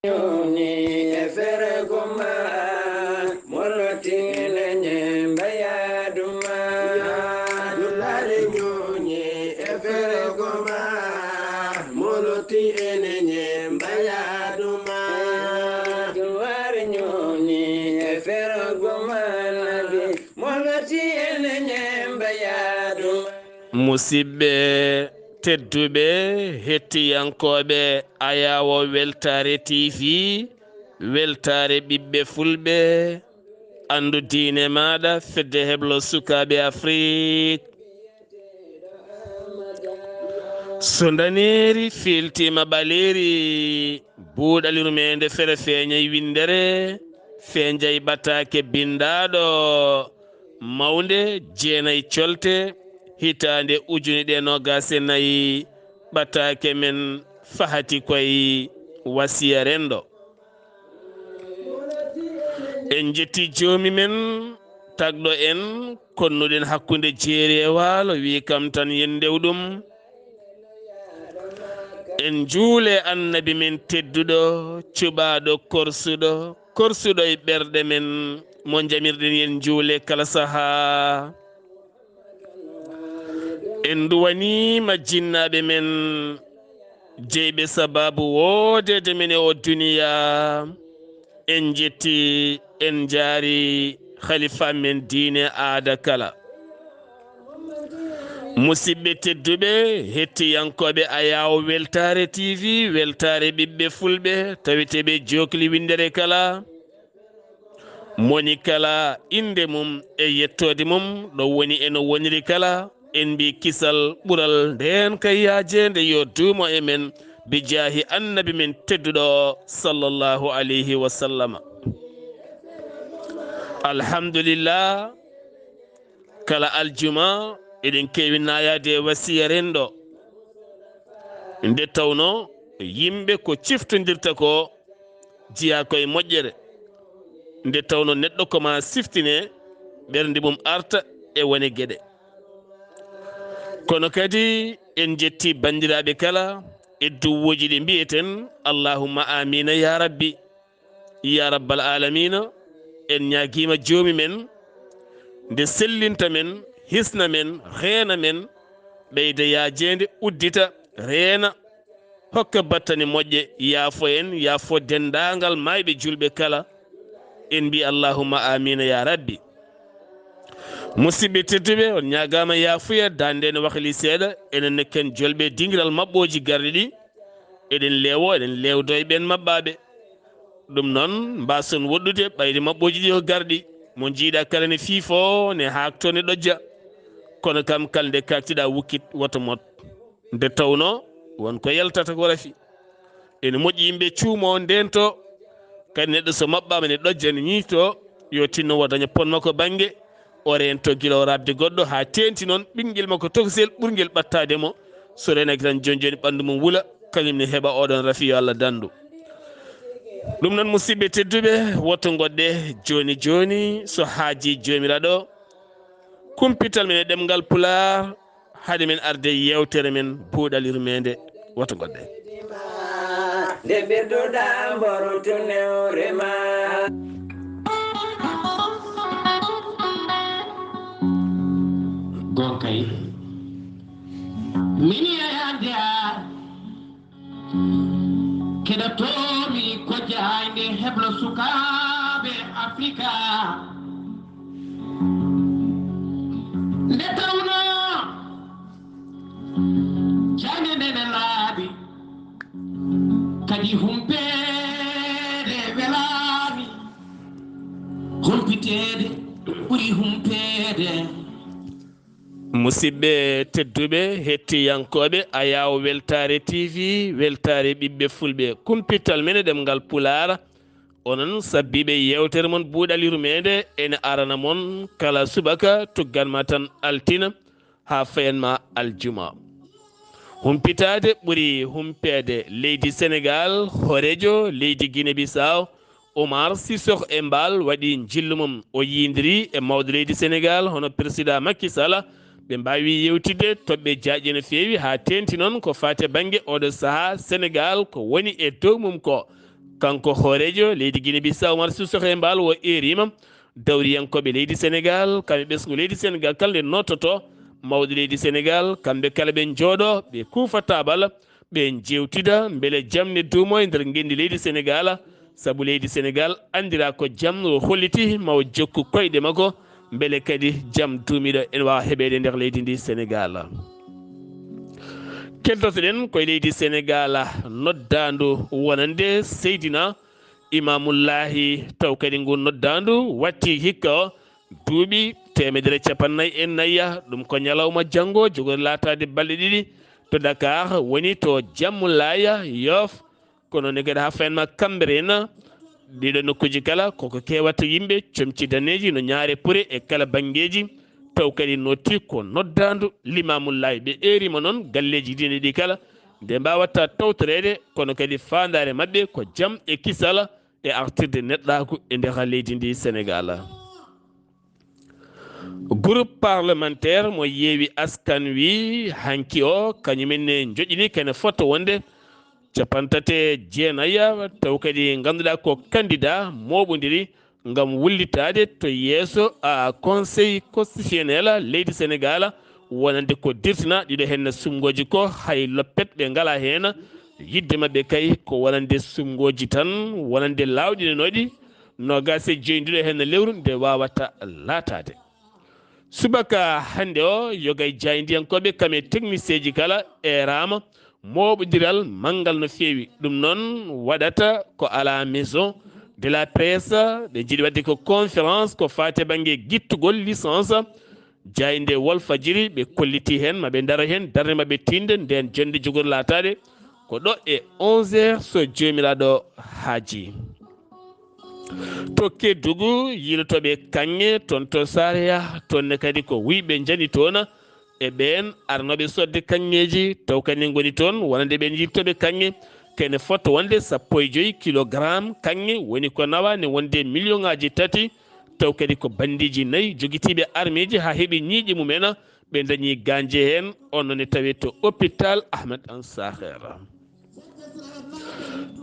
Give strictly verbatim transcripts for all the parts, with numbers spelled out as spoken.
Ñoni e fergo ma, moloti ene ñemba yaadu ma. Dullare ñoni e fergo ma, moloti ene ñemba yaadu ma. Duware ñoni e fergo ma, nabi, moloti ene ñemba yaadu ma. Musidɓe tedduɓe, hettiyankooɓe Ayaawo Weltaare T V, Weltaare ɓiɓɓe Fulɓe, anndu diine maaɗa, fedde heblo sukaaɓe Afrik. So ndaneeri fiiltiima ɓaleeri, buuɗal yurmeende fere feeñay winndere, feeñay ɓataake binndaaɗo. Mawnde jeenay colte, hitaande ujune ɗiɗi e noogaas e nayi, ɓataake men fahati koy wasiya renndo. En njetti joomi men, tagɗo en, konnuɗen hakkunde jeeri e waalo, wii kam tan yen ndew ɗum. En njuule annabi men tedduɗo, cuɓaaɗo korsuɗo, korsuɗo e ɓerɗe men, mo njamirɗen yen njuule kala sahaa. En nduwaniima jinnaaɓe men, jeyɓe sabaabu woodeede men e o duniyaa. En njetti, en njaari khalifa men diine aada kala. Musidɓe tedduɓe, hettiyankooɓe Ayaawo Weltaare T V, Weltaare ɓiɓɓe Fulɓe, taweteeɓe jookli winndere kala. Moni kala innde mum e yettoode mum, ɗo woni e no woniri kala, en mbi kisal ɓural ndeen kay yaajeende yo duumo e men, bi jaahi annabi men tedduɗo o, sallallahu alayhi wa sallama. Alhamdulillah, kala aljuma eɗen keewi naayaade e wasiya renndo. Nde tawno yimɓe ko ciftondirta ko, jiyaa koye moƴƴere. Nde tawno neɗɗo ko ma siftine, ɓernde mum arta e wone geɗe. Kono kadi en njetti banndiraaɓe kala e duwwuuji ɗi mbiyeten, allahumma amina ya rabbi. Ya rabbal aalamiina, en ñaagiima joomi men, nde sellinta men, hisna men, reena men, ɓeyda yaajeende, uddita, reena, hokka battane moƴƴe, yaafo en, yaafo denndaangal maayɓe juulɓe kala. En mbi allahumma aamiina ya rabbi. Musidɓe tedduɓe, on ñaagaama yaafuya, daande ene wahli seeɗa, enen ne ken jolɓe dingiral maɓɓooji garɗi ɗi, eɗen leewo, eɗen leewdo e ɓeen maɓɓaaɓe. Ɗum noon, mbaason woɗɗude ɓayde maɓɓooji ɗi ko garɗi. Mo njiiɗa kala ne fiifo, ne haakto, ne ɗojja. Kono kam, kala nde kaaktiɗa wukkit, woto mot. Nde tawno, won ko yaltata ko rafi. Ene moƴƴi yimɓe cuumo, ndeento. Kadi neɗɗo so maɓɓaama ne ɗojja, ne ñiito, yo tinno o daña pon makko bannge. O reento gila o raɓde goɗɗo haa teeŋti noon ɓinngel makko tokosel ɓurngel ɓattaade mo. So reenaaki tan jooni jooni ɓanndu mum wula, kañum ne heɓa oɗon rafi, yo Allah danndu. Ɗum noon, musidɓe tedduɓe, woto ngoɗɗe jooni jooni so haajii Joomiraaɗo. Kumpital men e ɗemngal Pulaar, hade men arde yeewtere men buuɗal yurmeende, woto ngoɗɗe. Nde ɓirduɗa mboro tunewre ma. Gonkay. Min yayande a. Keɗotoomi ko jaayde heblo sukaaɓe Afrika. Nde tawno jaayde nde ne laaɓi, kadi humpeede welaani, humpiteede ɓuri humpeede. Musidɓe tedduɓe, hettiyankooɓe Ayaawo Weltaare T V, Weltaare ɓiɓɓe Fulɓe, kumpital men e ɗemngal Pulaar, onon sabbiiɓe yeewtere mon buuɗal yurmeende, ene arana mon kala subaka, tuggan ma tan altina, haa fayan ma aljuma. Humpitaade ɓuri humpeede leydi Senegaal, hooreejo leydi Gine Bisaaw, Umar Sissoco Embaló waɗi njillu mum. O yiyindiri e mawɗo leydi Senegaal, hono Peresidaa Makki Sala. Ɓe mbaawi yeewtidde toɓɓe jaajɗe no feewi, haa teeŋti noon ko faati e bannge oɗo sahaa Senegaal, ko woni e dow mum ko. Kanko hooreejo leydi Guinée Bissau, Umar Sissoco Embaló, o eeriima dawriyankooɓe leydi Senegaal, kamɓe ɓesngu leydi Senegaal kala nde noototoo, mawɗo leydi Senegaal, kamɓe kala ɓe njooɗoo, ɓe kuufa taabal, ɓe njeewtida mbele jam ne duumoo e nder ngenndi leydi Senegaal, sabu leydi Senegaal anndiraa ko jam, o holliti ma o jokku koyɗe makko, mbele kadi jam duumiiɗo ene waawa heɓeede nder leydi ndi Senegaal. Keddoto-ɗen ko e leydi Senegaal, noddaandu wonande Seydina Imaamullaahi, taw kadi ngu noddaandu waɗti hikka o duuɓi teemedere capannay e nayi, ɗum ko ñalawma janngo, jogori laataade balɗe ɗiɗi to Dakar, woni to Jammu Laaya, Yoof, kono ne kadi haa fayin ma Cambérène, ɗiɗo nokkuuji kala koko keewata yimɓe, comci daneeji no ñaare pure e kala banngeeji, taw kadi notti ko noddaandu Limaamu Laay. Ɓe eeriima noon galleeji diine ɗi kala, nde mbaawata tawtoreede, kono kadi faandaare maɓɓe ko jam e kisal e artirde neɗɗaagu e nder leydi ndi Senegaal. Groupe parlementaire mo Yewwi Askan Wi hanki o, kañum en ne njoƴƴini kene fota wonde capantate jeenaya, taw kadi ngannduɗaa ko candidat mooɓondiri ngam wullitaade to yeeso a Conseil constitutionnel leydi Senegaal, wonande ko dirtina ɗiɗo heen suɓngooji ko hay loppet ɓe ngalaa heen. Yiɗde maɓɓe kay ko wonande suɓngooji tan, wonande laawɗinanooɗi noogaas e joyi ndiɗo heen lewru nde waawata laataade. Subaka hannde o, yoga e jaayndiyankooɓe kam e technicienji kala eeraama mooɓondiral manngal no feewi. Ɗum noon waɗata ko à la maison de la presse, ɓe njiɗi waɗde ko conférence ko faati e bannge gittugol licence. Jaaynde Walfadjiri, ɓe kolliti heen, ma ɓe ndaro heen, darnde maɓɓe tiinde ndeen jonnde jogori laataade ko ɗo e onze heures so Joomiraaɗo haaji. To Kédougou, yiilotooɓe kaŋŋe toon to Saraya, toon ne kadi ko wuyɓe njani toon e ɓeen arnooɓe soodde kaŋŋeeji, taw kadi ngoni toon wonande ɓeen yiilotooɓe kaŋŋe kene fota wonde sappo e joyi kilogaram kaŋŋe, woni ko nawa ne wonde miliyoŋaaji tati, taw kadi ko bandiiji nayi jogitiiɓe armeeji haa heɓi ñiiƴe mum en, ɓe dañi gaañje heen, on ne tawee to hôpital Ahmed Ansahir.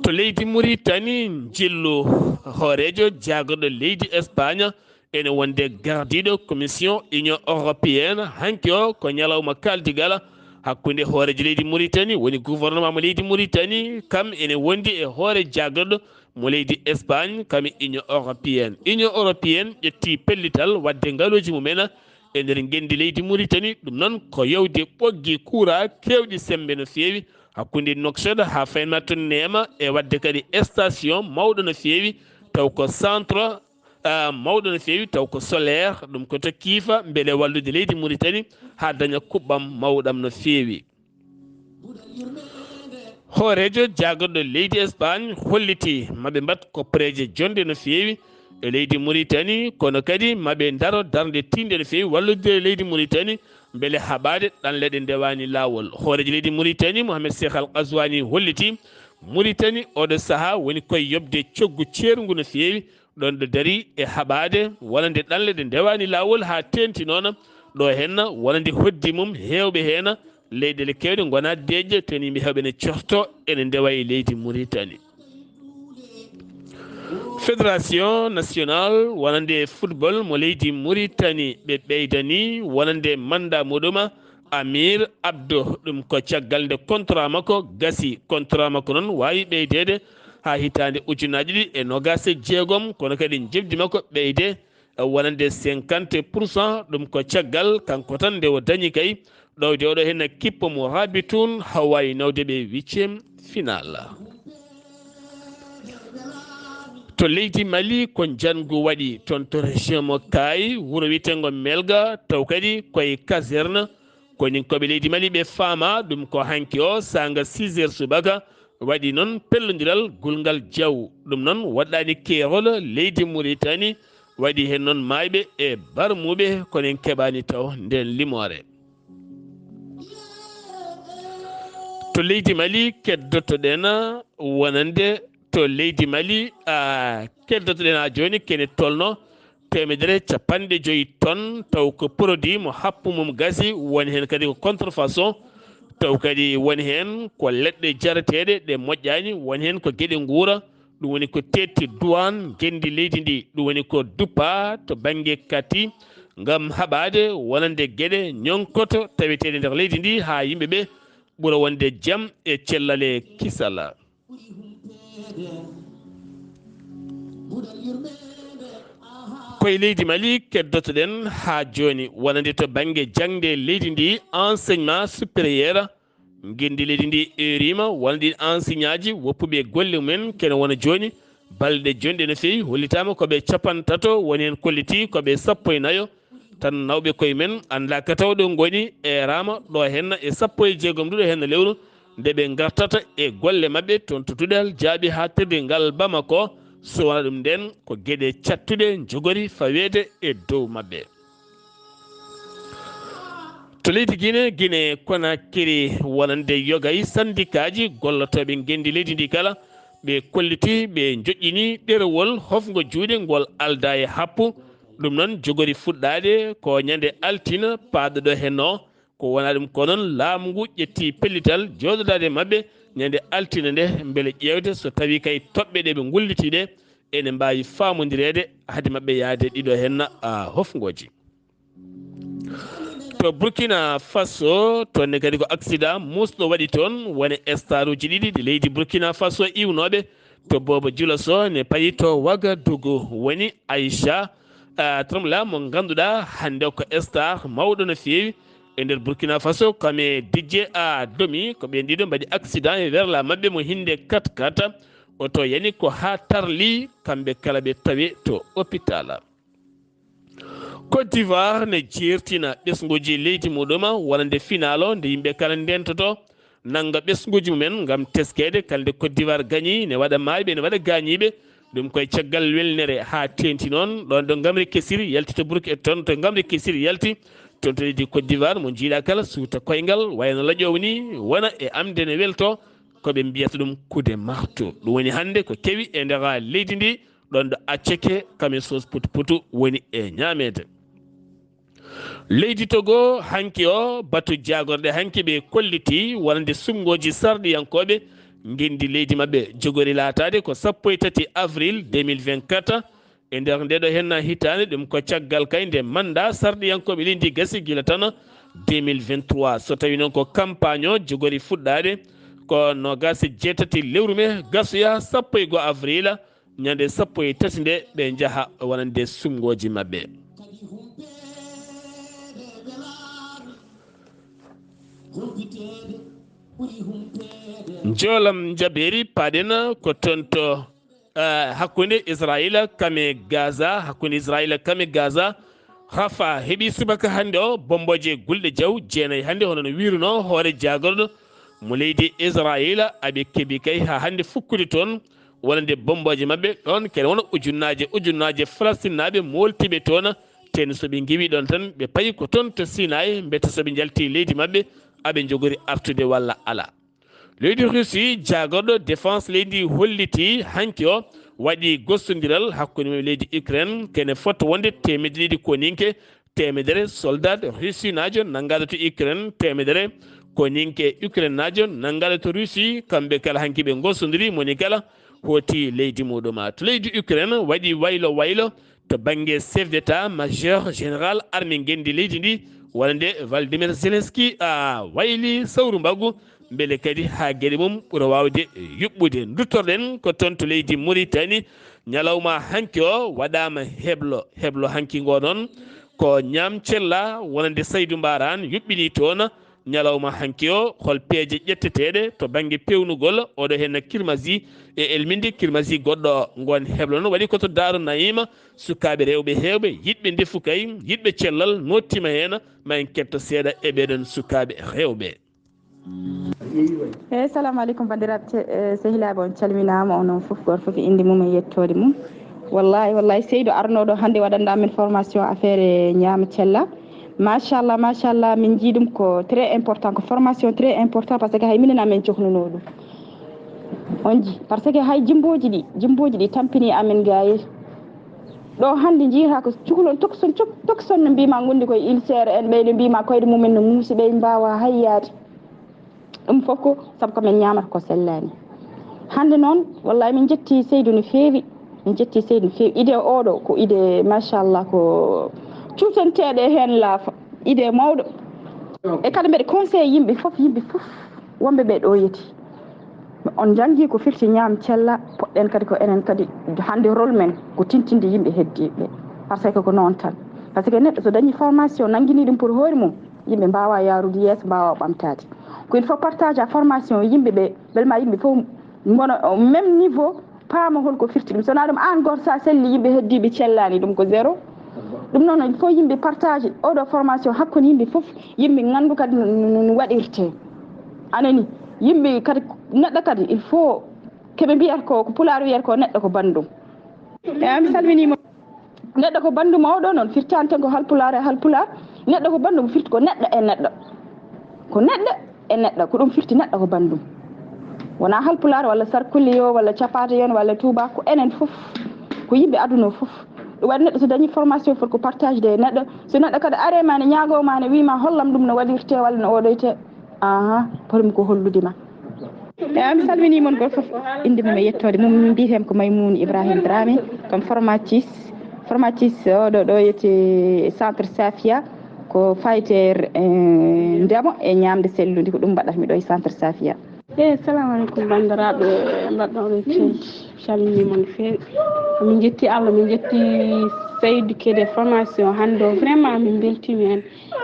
To leydi Mauritanie, njillu hooreejo jaagorɗo leydi Espagne ene wonde gardiiɗo Commission Union Européenne. Hanki o ko ñalawma kaaldigal hakkunde hooreejo leydi Mauritanie, woni gouvernement mo leydi Mauritanie, kam ene wondi e hoore jaagorɗo mo leydi Espagne, kam e Union Européenne. Union Européenne ƴetti pellital waɗde ngalooji mum en e nder ngenndi leydi Mauritanie. Ɗum noon ko yawde ɓoggi kuuraa keewɗi semmbe no feewi hakkunde Nouakchott haa faynma to Neema, e waɗde kadi station mawɗo no feewi, taw ko centre, ah, mawɗo no feewi, taw ko solaire, ɗum ko to kiifa mbele wallude leydi Mauritanie haa daña kuɓɓam mawɗam no feewi. Hooreejo jaagorɗo leydi Espagne holliti maɓe mbaɗ koppareeje jonɗe no feewi e leydi Mauritanie, kono kadi maɓe ndaro darnde tiiɗnde no feewi wallude leydi Mauritanie mbele haɓaade ɗanle ɗe ndewaani laawol. Hooreejo leydi Mauritanie, Mohamed Cheikh Al Ghazouani, holliti Mauritanie oɗo sahaa woni koye yoɓde coggu ceerngu no feewi, ɗoon ɗo darii e haɓaade wonande ɗanle ɗe ndewaani laawol haa teeŋti noon ɗo heen wonande hoddi mum heewɓe heen. Leyɗeele keewɗe ngonaa deeƴƴe, toon yimɓe heewɓe ne cohto ene ndewa e leydi Mauritanie. Fédération nationale wonande football mo leydi Mauritanie, ɓe ɓeydani wonande mannda muɗum Amir Abdou, ɗum ko caggal nde contrat makko gasi. Contrat makko noon waawi ɓeydeede haa hitaande ujunaaji ɗiɗi e noogaas e jeegom, kono kadi njeɓdi makko ɓeyde wonande cinquante pour cent, ɗum ko caggal kanko tan nde o dañi kay ɗowde oɗo heen kippo mo Rabitoun, hawayi nawde ɓe huitième finale. To leydi Mali, ko njanngu waɗi toon to région mo Kaay, wuro wiyeteengo Melga, taw kadi koye caserne koninkooɓe leydi Mali ɓe faama ɗum ko hanki o saanga six heures subaka, waɗi noon pellondiral gulngal jaw. Ɗum noon waɗɗaani keerol leydi Mauritanie, waɗi heen noon maayɓe e barmuɓe, kono en keɓaani taw ndeen limoore. To leydi Mali keddoto-ɗen wonande to leydi Mali, a, keddoto-ɗen haa jooni kene tolno teemedere capanɗe joyi tonnes, taw ko produit mo happu mum gasi, woni heen kadi ko contrefaçon, taw kadi woni heen ko leɗɗe jarateeɗe ɗe moƴƴaani, woni heen ko geɗe nguura, Ɗum woni ko teetti duwaan ngenndi leydi ndi. Ɗum woni ko duppa to bannge kati ngam haɓaade wonande geɗe ñonkoto taweteeɗe nder leydi ndi, haa yimɓe ɓe ɓura wonde jam e cellal e kisal. Koye leydi Mali keddotoɗen haa jooni, wonande to bannge jaŋde leydi ndi, enseignement supérieur, ngenndi leydi ndi eeriima, wonande ɗiin enseignantji woppuɓe golle mumen kene wona jooni, balɗe jonɗe no feewi, hollitaama ko ɓe capantato, woni heen kolliti ko ɓe sappo e nayo, tan nawɓe koye men, anndaa ka taw ɗo ngoni, eeraama ɗo henna e sappo e jeegom nduɗo henna lewru, nde ɓe ngartata e golle maɓɓe toon to duɗal jaaɓi haaɗtirde ngal Bamako, so wonaa ɗum nden ko geɗe cattuɗe njogori faweede e dow maɓɓe. To leydi Gine, Gine Konakiri, wonande yogay sandikaaji gollotooɓe ngenndi leydi ndi kala, ɓe kolliti, ɓe njoƴƴini ɗerewol hofngo juuɗe ngol aldaa e happu. Ɗum noon jogori fuɗɗaade ko ñande altina paaɗo ɗo henno. Ko wonaa ɗum ko noon, laamu ngu ƴetti pellital jooɗodaade maɓɓe ñande altina nde, mbele ƴeewde so tawii kay toɓɓe ɗe ɓe ngulliti ɗe ene mbaawi faamondireede hade maɓɓe yahde ɗiɗo henna, a, hofngooji. To Burkina Faso, toon ne kadi ko accident muusɗo waɗi toon, woni estaruuji ɗiɗi ɗi leydi Burkina Faso iwnooɓe, to Boobo Julo so ne payi to Wagadugu, woni Aïcha, a, Tremla mo ngannduɗaa hannde ko star mawɗo no feewi e nder Burkina Faso, kam e D J A Domi, ko ɓeen ɗiɗo mbaɗi accident e werla maɓɓe mo hinde kat kat, oto yani ko haa tarli, kamɓe kala ɓe tawi to hôpital. Côte d'Ivoire ne jeertina ɓesnguuji leydi muɗum wonande finaalo nde yimɓe kala ndentoto nannga ɓesnguuji mumen ngam teskeede kala nde Côte d'Ivoire gañi ne waɗa maayɓe ne waɗa gaañiiɓe. Ɗum koye caggal welnere haa teenti noon ɗoon ɗo ngamri kesiri yalti to Burki-, toon to ngamri kesiri yalti toon to leydi Côte d'Ivoire mo njiiɗa kala suuta koyngal wayno laƴoowo ni wona e amde ne welto ko ɓe mbiyata ɗum coup de marteau. Ɗum woni hannde ko kewi e nder leydi ndi ɗoon ɗo acceke kame sos putu putu woni e ñaameede. Leydi Togo hanki o batu jaagorɗe hanki ɓe kolliti wonande sumngooji sarɗiyankooɓe ngenndi leydi maɓɓe jogori laataade ko sappo e tati avril deux mille vingt-quatre. E nder nde ɗo henna hitaande ɗum ko caggal kay nde mannda sarɗiyankooɓe leydi gasi gila tan deux mille vingt-trois. So tawi noon ko campagne o jogori fuɗɗaade ko noogaas e jeetati lewru me gasoya sappo e goo avril. Ñande sappo e tati nde ɓe njaha wonande sumngooji maɓɓe. Njoolam njabeeri paɗen ko toon to, eh, hakkunde Israayiila kame Gaza, hakkunde Israayiila kame Gaza. Rafa heɓi subaka hannde o bombooje gulɗe jaw jeenayi hannde, hono no wiirunoo hoore jaagorɗo mo leydi Israayiila. Aɓe keɓi kay haa hannde fukkude toon wonande bombooje maɓɓe ɗoon kene wona ujunnaaje ujunnaaje Falastinnaaɓe mooltiiɓe toon. Teni so ɓe ngiwi ɗoon tan ɓe payi ko toon to Sinaay, mbete so ɓe njalti leydi maɓɓe aɓe njogori artude walla alaa. Leydi Russie jaagorɗo défense leydi holliti hanki o waɗi gostondiral hakkunde mum e leydi Ukraine kene fota wonde teemedde ɗiɗi koninke teemedere soldat Russie naajo nanngaɗo to Ukraine teemedere koninke Ukraine naajo nanngaɗo to Russie. Kamɓe kala hanki ɓe gosondiri moni kala hooti leydi muɗum. To leydi Ukraine waɗi waylo waylo to bannge chef d'état majeur général armée ngenndi leydi ndi wonande Vladimir Zelensky a wayli sawru mbaggu mbele kadi haa geɗe mum ɓura waawde yuɓɓude. Nduttorɗen ko toon to leydi Mauritanie, ñalawma hanki o waɗaama heblo. Heblo hanki ngo noon ko ñaam cella wonande Saydu Mbaaraan yuɓɓini toon ñalawma hanki o. Hol peeje ƴetteteeɗe to bannge peewnugol oɗo heen kirmasi e elminde kirmasi goɗɗo? Ngoon heblo noon waɗi ko to Daaru Nayiima, sukaaɓe rewɓe heewɓe yiɗɓe ndefu kay, yiɗɓe cellal nottiima heen. Ma en ketto seeɗa e ɓeeɗoon sukaaɓe rewɓe. Eyi, salamu aleykum, banndiraaɓe ce-, eh, sehilaaɓe, on calminaama, onon fof, gooto fof e innde mum e yettoode mum. Wallahi, wallahi, Seydou arnooɗo hannde waɗanɗaa min formation affaire e ñaama cella. Machallah, machallah, min njii ɗum ko très important, ko formation très important, parce que hay minen amen cohlunoo ɗum. On njii, parce que hay jimmbooji ɗi, jimmbooji ɗi tampinii amen gaayi. Ɗo hannde njiyata ko cukalon tokson, cok-, tokson no mbiima ngonndi koye ulcère en, ɓeyɗo mbiima koyɗe mumen no muusi, ɓey mbaawa hay yaade. Ɗum fof ko sabu ko min ñaamata ko sellaani. Hannde noon, wallahi, min njetti Seydou no feewi. Min njetti Seydou no feewi. Idée oɗo ko idée, machallah, ko cuutanteeɗo heen laafa. Idée mawɗo. E kadi mbeɗa conseil yimɓe fof, yimɓe fof wonɓe ɓe ɗo yeti. On njanngi ko firti ñaam cella, poɗɗen kadi ko enen kadi hannde rôle men ko tintinde yimɓe heddiiɓe. Parce que ko noon tan. Parce que neɗɗo so dañi formation, nanngini ɗum pour hoore mum, yimɓe mbaawa yaarude yeeso, mbaawa ɓamtaade. Ko il faut partage a formation yimɓe ɓe, bel ma yimɓe fof ngona au même niveau, paama holko firti ɗum. So wonaa ɗum, aan gooto, so a selli, yimɓe heddiiɓe cellaani, ɗum ko zéro. Ɗum noon, il faut yimɓe partage oɗo formation hakkunde yimɓe fof, yimɓe nganndu kadi no, no, no waɗirtee. A nani? Yimɓe kadi, neɗɗo kadi, il faut keɓe mbiyata ko, ko Pulaar wiyata ko neɗɗo ko banndum. Eyi, mi salminiima. Neɗɗo ko banndum, oɗo noon firtaani tan ko Halpulaar e Halpulaar. Neɗɗo ko banndum firti ko neɗɗo e neɗɗo. Ko neɗɗo e neɗɗo, ko ɗum firti neɗɗo ko banndum. Wonaa Halpulaar walla Sarkulliyo walla Capaate yon walla Tuuba, ko enen fof, ko yimɓe aduna o fof. Ɗum waɗi neɗɗo so dañi formation foti ko partage de neɗɗo. So neɗɗo kadi are ma ne ñaago ma ne wiima hollam ɗum no waɗirte walla no oɗoyte. Aha, potmi ko hollude ma. Eyi, mi salminii mon gooto fof, innde mum e yettoode mum. Mbiyetee-mi ko Maymouna Ibrahim Dramé, comme formatrice, formatrice oɗo ɗo wiyetee Centre Safia, ko fayte, eh, ndemo e ñaamde sellude, ko ɗum mbaɗat-mi ɗo e Centre Safia. Eyi, salamu aleykum, banndiraaɓe, mbaɗɗon oɗo ceeji. Calminii mon no feewi. Min njetti Allah, min njetti Saydou Kede formation hannde o. Vraiment, min mbeltiima heen.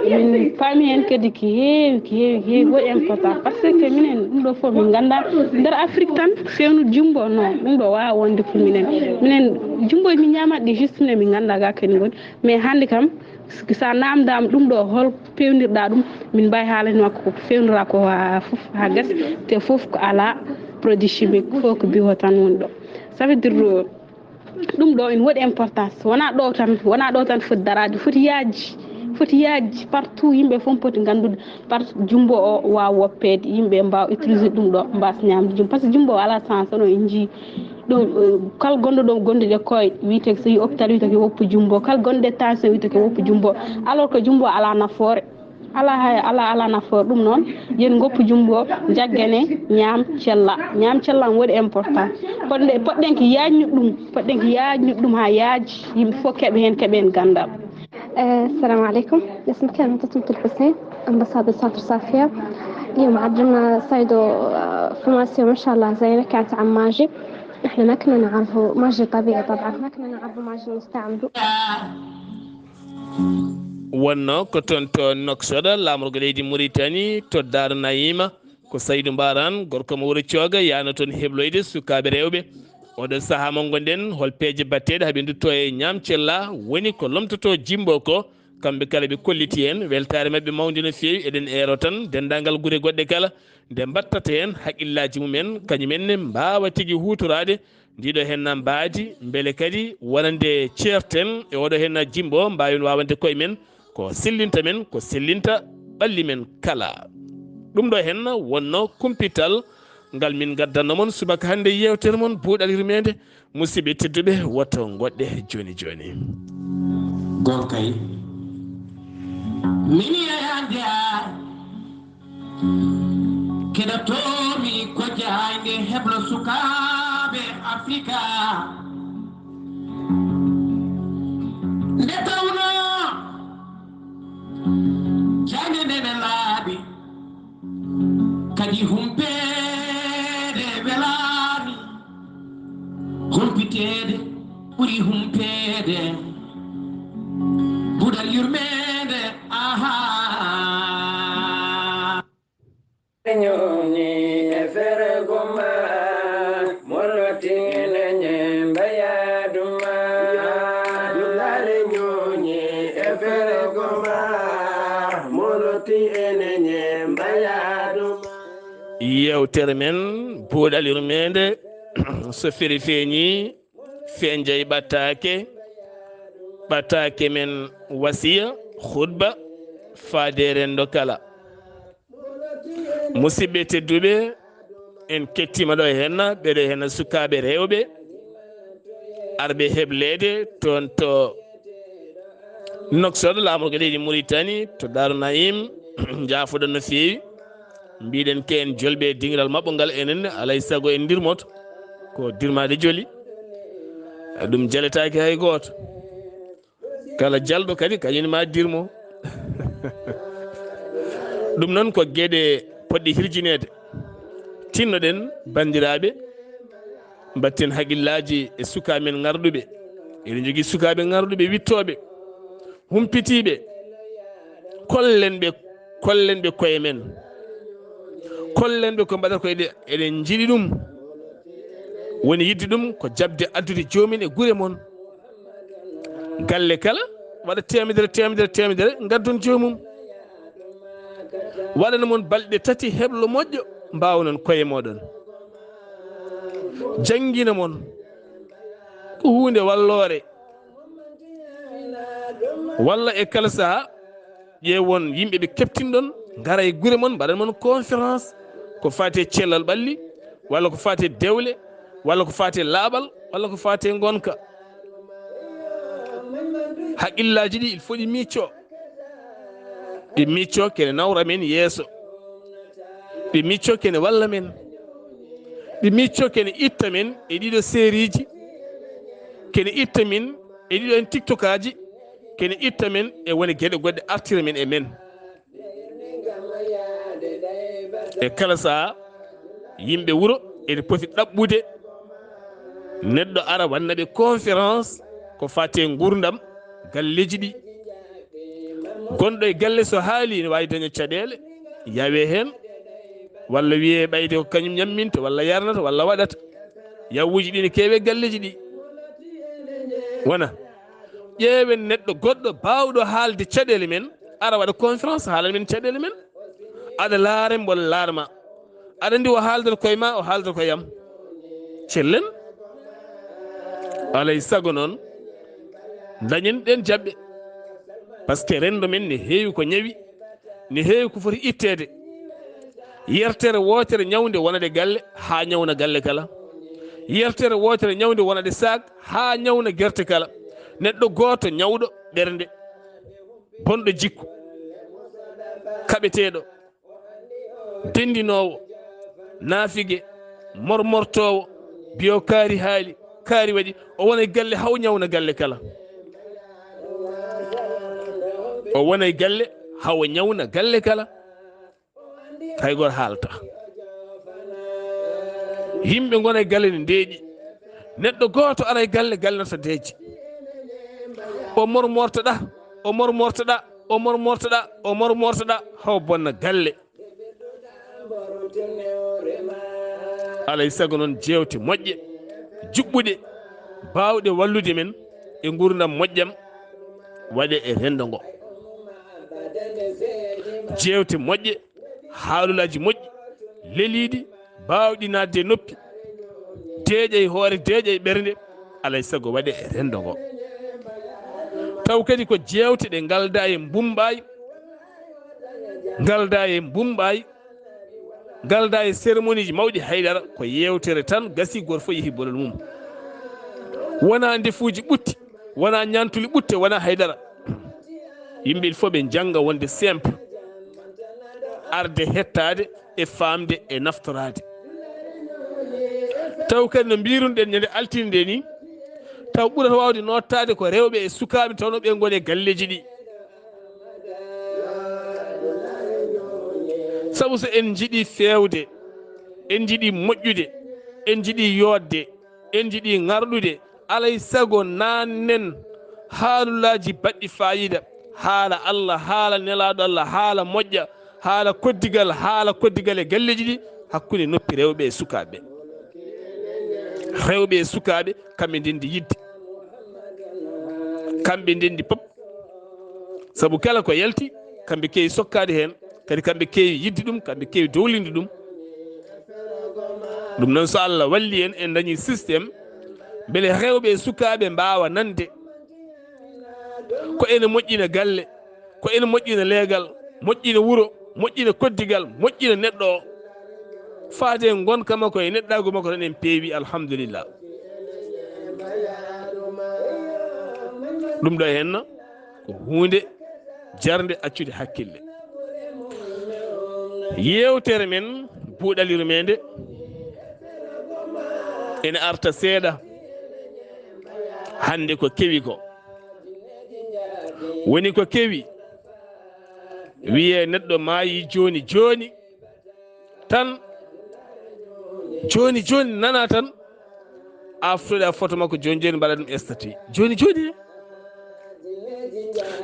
Min paami heen kadi ko heewi, ko heewi, ko heewi, waɗi important. Parce que minen, ɗum ɗo fof min nganndaa. Nder Afrique tan, feewnude jummbo, non, ɗum ɗo waawaa wonde pour minen. Minen, jummbo min ñaamat ɗi juste ne min nganndaa ga kadi ngoni. Mais hannde kam, so a naamndaama ɗum ɗo, hol peewnirɗa ɗum, min mbaawi haalande ma ko feewnira ko haa fof, haa gasi, te fof ko alaa produit chimique, fof ko bio tan woni ɗo. Ça veut dire, ɗum ɗo ene waɗi importance. Wonaa ɗo tan, wonaa ɗo tan foti daraade, foti yaajde, foti yaajde partout, yimɓe fof poti nganndude par jummbo o waawa woppeede, yimɓe mbaawa utiliser ɗum ɗo, mbaasa ñaamde jummbo. Par ce que jummbo o alaa sens, hono en njii ɗum, eh, kala gonɗo ɗo, gonɗo ɗe koye, wiyetee so yii hôpital, wiyetee ko woppu jummbo, kala gonɗo e tension, wiyetee ko woppu jummbo, alors que jummbo alaa nafoore. Alaa hay, alaa, alaa nafoore. Ɗum noon, yen ngoppu jummbo, jaggane, ñaam, cella. Ñaam, cella am waɗi important. Poɗɗen, poɗɗen ko yaajnude ɗum, poɗɗen ko yaajnude ɗum haa yaaji, yimɓe fof keɓa heen, keɓa heen ganndal. Eh, السلام عليكم. اسمي كامل تسمية الحسين، أمبسادور سنتر صافية. اليوم عندنا صيدو، آه، فورماسيون ما شاء الله زينة، كانت عن ماجي. احنا ما كنا نعرفه ماجي طبيعي، طبعا ما كنا نعرفه ماجي نستعمله. Wonno ko toon to Nouakchott, laamorgo leydi Mauritanie, to Daaru Nayiima, ko Saydu Mbaaraan, gorko mo wuro Cooga, yaano toon hebloyde sukaaɓe rewɓe. Oɗo sahaa mo ngonɗen, hol peeje batteeɗe haa ɓe nduttoo e ñaam cella, woni ko lomtotoo jimbo ko, kamɓe kala ɓe kolliti en, weltaare maɓɓe mawnde no feewi, eɗen eero tan denndaangal gure goɗɗe kala, nde mbattata heen haqqillaaji mum en, kañum en ne mbaawa tigi huutoraade ndiɗo henna mbaadi, mbele kadi wonande ceerten e oɗo henna jimbo, mbaawen waawande koye men ko sellinta men, ko sellinta ɓalli men kala. Ɗum ɗo henna wonno kumpital ngal min ngaddanno mon subaka hannde, yeewtere mon buuɗal yurmeende. Musidɓe tedduɓe, woto ngoɗɗe jooni jooni. Gonkay. Min yeyande a keɗotomi ko jaaynde heblo sukaaɓe Afrika. Nde tawno jaaynde nde ne laaɓi, kadi humpeede welaani, humpiteede ɓuri humpeede. Buɗal yurmeende, aha. Ñooñi e fergo ma, molotine ñe mbayaduma. Dullare ñooñi e fergo ma, molotine ñe mbayaduma. Yeewtere men buuɗal yurmeende, so feri feeñi, fenjay ɓattaake, ɓattaake men wasiya, khutba, faade renndo kala. Musidɓe tedduɓe, en kettima ɗo henna, ɓeɗo henna sukaaɓe rewɓe, arɓe hebleede toon to Nouakchott, laamorgo leydi Mauritanie, to Daaru Naim, njaafoɗon no feewi. Mbiɗen ke en jolɓe dingiral maɓɓo ngal, enen alay sago en ndirmoto. ko dirmaade joli, ɗum jaletaaki hay gooto. Kala jalɗo kadi kañum ma dirmo. Ɗum noon ko geɗe poɗɗe hirjineede. Tinnoɗen banndiraaɓe, mbatten haqillaaji e sukaaɓe men ŋarɗuɓe. Eɗen njogii sukaaɓe ŋarɗuɓe wiɗtooɓe, humpitiiɓe. Kollen ɓe, kollen ɓe koye men. Kollen ɓe ko mbaɗata ko eɗen, eɗen njiɗi ɗum. Woni yiɗde ɗum ko jaɓde addude joomum en e gure mon. Galle kala waɗa teemedere, teemedere, teemedere, ngaddon joomum. Waɗana mon balɗe tati heblo moƴƴo, mbaawanon koye mooɗon. Janngina mon ko huunde walloore. Walla e kala sahaa, ƴeewon yimɓe ɓe keɓtinɗon, ngara e gure mon, mbaɗan mon conférence ko faati e cellal ɓalli, walla ko faati e dewle, walla ko faati e laaɓal, walla ko faati e ngonka. Haqqillaaji ɗi, il faut ɗi miccoo. Ɗi miccoo kene nawra men yeeso. Ɗi miccoo kene walla men. Ɗi miccoo kene itta men e ɗiɗo seeriiji. Kene itta men e ɗiɗo en tiktokaaji. Kene itta men e wone geɗe goɗɗe artira men e men. E kala sahaa, yimɓe wuro ene poti ɗaɓɓude neɗɗo ara wanna ɓe conférence ko faati e nguurndam galleeji ɗi. Gonɗo e galle so haali ene waawi daña caɗeele, yawe heen, walla wiyee ɓayde ko kañum ñamminta, walla yarnata, walla waɗata. Yawuuji ɗi ne keewi e galleeji ɗi. Wona, ƴeewen neɗɗo goɗɗo baawɗo haalde caɗeele men, ara waɗa conférence, haalana men caɗeele men. Aɗa laara mbo laarma. Aɗa anndi o haaldata koye ma, o haaldata koye am. Cellen. Alay sago noon, dañen ɗeen jaɓɓe. Par ce que renndo men ne heewi ko ñawi, ne heewi ko foti itteede. Yertere wootere ñawnde wonade galle, haa ñawna galle kala. Yertere wootere ñawnde wonade saak, haa ñawna gerte kala. Neɗɗo gooto ñawɗo ɓernde, bonɗo jikku, kaɓeteeɗo, denndinoowo, naafige, mormortoowo, biyo kaari haali, kaari waɗi, o wona e galle haa o ñawna galle kala. O wona e galle haa o ñawna galle kala. Hay gooto haalta. Yimɓe ngona e galle ne ndeeƴi. Neɗɗo gooto ara e galle, galle nata deeƴi. O mormortoɗa, o mormortoɗa, o mormortoɗa, o mormortoɗa, haa o bonna galle. Alay sago noon, jeewte moƴƴe, juɓɓuɗe, baawɗe wallude men e nguurndam moƴƴam waɗe e renndo ngo. Jeewte moƴƴe, haalulaaji moƴƴi, leliiɗi, baawɗi naatde e noppi, deeƴa e hoore, deeƴa e ɓernde, alay sago waɗe e renndo ngo. Taw kadi ko jeewte ɗe ngaldaa e mbumbaay, ngaldaa e mbumbaay, ngaldaa e cérémonieji mawɗi, haydara, ko yeewtere tan, gasi, gooto fof yehi bolol mum. Wonaa ndefuuji ɓutti, wonaa ñaantuli ɓutte, wonaa haydara. Yimɓe, il faut ɓe njannga wonde simple, arde hettaade e faamde e naftoraade. Taw kadi no mbiirunoɗen ñande altine nde ni, taw ɓurata waawde noottaade ko rewɓe e sukaaɓe tawnoo ɓe ngoni e galleeji ɗi. Sabu so en njiɗi feewde, en njiɗi moƴƴude, en njiɗi yooɗde, en njiɗi ŋarɗude, alay sago naanen haalulaaji baɗɗi faayiida, haala Allah, haala Nelaaɗo Allah, haala moƴƴa, haala koddigal, haala koddigal e galleeji ɗi hakkunde noppi rewɓe e sukaaɓe. Rewɓe e sukaaɓe, kamɓe ndenndi yiɗde. Kamɓe ndenndi pop. Sabu kala ko yalti, kamɓe keewi sokkaade heen, kadi kamɓe keewi yiɗde ɗum, kamɓe keewi dowlinde ɗum. Ɗum noon, so Allah walli en, en dañi système, mbele rewɓe e sukaaɓe mbaawa nande. Ko ene moƴƴina galle, ko ene moƴƴina leegal, moƴƴina wuro, moƴƴina koddigal, moƴƴina neɗɗo o. Faade ngonka makko e neɗɗaagu makko tan en peewi, alhamdulillah. Ɗum ɗo henna ko huunde jarnde accude hakkille. Yeewtere men buuɗal yurmeende, Ene arta seeɗa. Hannde ko kewi ko. Woni ko kewi. Wiyee neɗɗo maayi jooni jooni. Tan. Jooni jooni nana tan. A fotoɗa foto makko jooni jooni mbaɗa ɗum statut. Jooni jooni.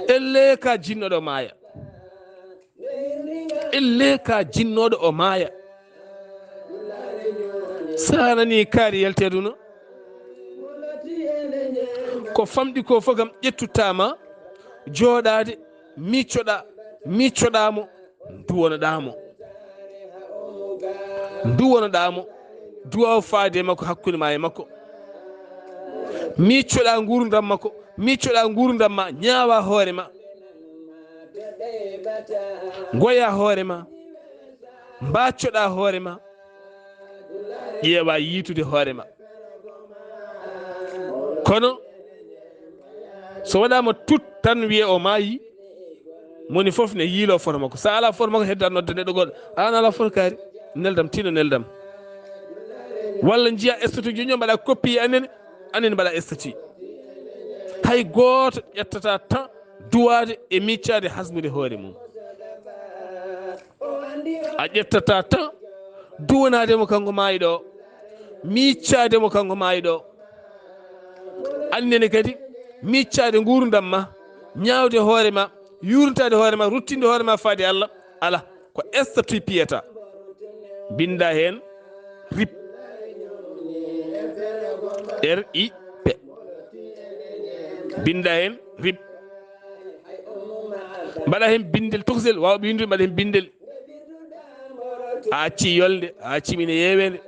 Elle ka jinnoɗo maaya. Elle ka jinnooɗo o maaya. Sa nani kaari yalti aduna. Ko famɗi ko fof kam ƴettutaa ma jooɗaade, miccoɗa, miccoɗa mo, duwonoɗa mo. Duwonoɗa mo, duwaw faade e makko, hakkunde ma e makko. Miccoɗa nguurndam makko, miccoɗa nguurndam ma, ñaawa hoore ma. Ngoya hoore ma. Mbaccoɗa hoore ma. Ƴeewa yiitude hoore ma. Kono so waɗaama tut tan wiye o maayi, moni fof ne yiilo foto makko. Sa ala foto makko hedda nodda neɗɗo goɗɗo. An ala foto kaari. Neldam, tino neldam. Walla njiya statut joño mbaɗa copie anene, anene mbaɗa statut. Hay gooto ƴettata temps duwaade e miccaade hasbude hoore mum. A ƴettata temps duwanaade mo kanko maayɗo o, miccaade mo kanko maayɗo o. Annene kadi miccaade nguurndam ma, ñaawde hoore ma, yuurntaade hoore ma, ruttinde hoore ma faade Allah. Ala, ko statut piyata. Binnda heen rip. R I P. Binnda heen rip. Mbaɗa heen binndel tokosel, waawɓe winndude mbaɗa heen binndel. A acci yolde, a acci mine yeeweende.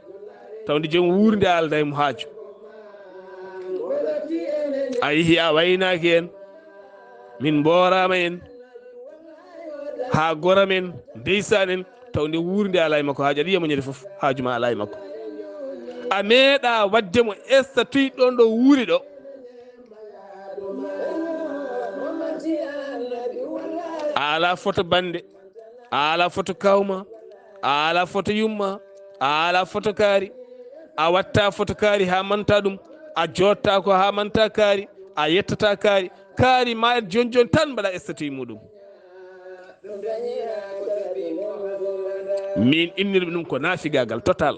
Tawde joom wuurnde alda e mo haaju. A yehi a waynaaki en. Min mbooraama en. Haa goram en, ndeysaan en. Tawde wuurnde alaa e makko haaju. Aɗa yiya mo ñande fof, haaju ma alaa e makko. A meeɗa waɗde mo statut ɗoon ɗo wuuri ɗo. A alaa foto bannde, a alaa foto kawma, a alaa foto yumma, a alaa foto kaari, a watta foto kaari haa manta ɗum, a jotta ko haa manta kaari, a yettata kaari, kaari ma en jooni jooni tan mbaɗa statut muɗum. Min innirmi ɗum ko naafigaagal total.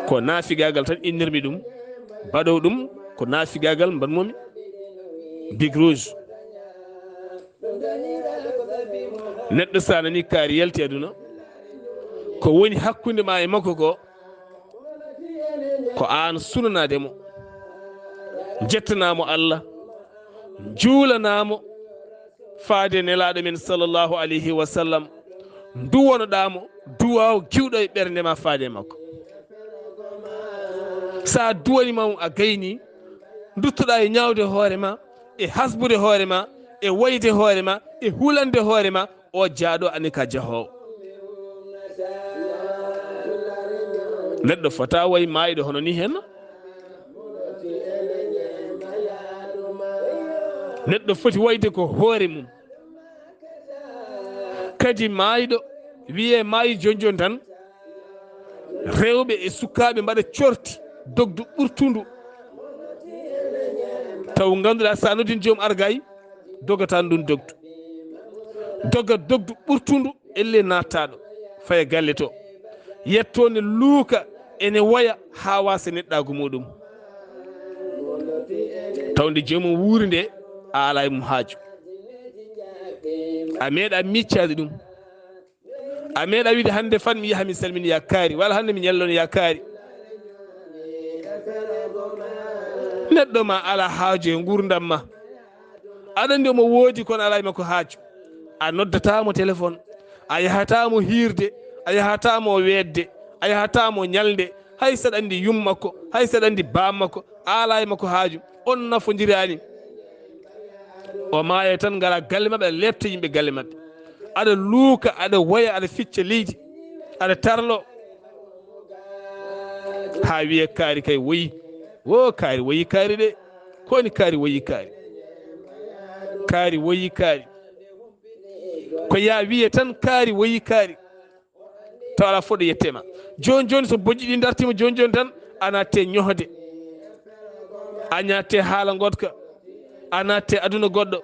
Ko naafigaagal tan innirmi ɗum. Mbaɗo ɗum ko naafigaagal mbaɗmomi Big Rouge. Neɗɗo sa nani kaari yalti aduna, ko woni hakkunde ma e makko ko, ko an sunanaade mo, jettanamo Allah, juulanamo, faade nelaaɗo men sallallahu alayhi wa sallam, duwanoɗa mo duwaw giwɗo e ɓernde ma faade makko. Sa duwani mo a gayni, duttoɗa e ñaawde hoore ma, e hasbude hoore ma, e wayde hoore ma, e hulande hoore ma, o jaaɗo ani ka jahoowo. Neɗɗo fota way maayɗo hono ni hen. Neɗɗo foti wayde ko hoore mum. Kadi maayɗo wiye maayi jonjon tan, rewɓe e sukaaɓe mbaɗa corti dogdu ɓurtundu. Taw ngannduɗaa sa noddin joom argay, dogata ndun dogdu. Doga dogdu ɓurtundu, elle nattaɗo, faya galle to. Yetto ne luuka, ene woya, haa wasa neɗɗaagu muɗum. Taw nde joomum wuuri nde, a alaa e mum haaju. A meeɗa miccaade ɗum. A meeɗa wiide hannde fan mi yaha mi salmini ya kaari, walla hannde mi ñallon ya kaari. Neɗɗo ma alaa haaju e nguurndam ma. Aɗa anndi omo woodi kono alaa e makko haaju. A noddataa mo téléphone. A yahataa mo hiirde. A yahataa mo weetde. A yahataa mo ñalnde. Hay saɗa anndi yum makko. Hay saɗa anndi baam makko. A alaa e makko haaju. On nafondiraani. O maaya tan ngara galle maɓɓe, aɗa leepta yimɓe galle maɓɓe. Aɗa luuka, aɗa woya, aɗa ficca leydi. Aɗa tarlo. Haa wiye kaari kay woyi. Wo kaari woyi kaari de. Ko woni kaari woyi kaari? Kaari woyi kaari. Ko ya wiye tan kaari woyi kaari. Tawa alaa fof ɗo yettee ma. Jooni jooni so bojji ɗi ndartiima jooni jooni tan, a natte ñohde. A natte haala ngoɗka. A natte aduna goɗɗo.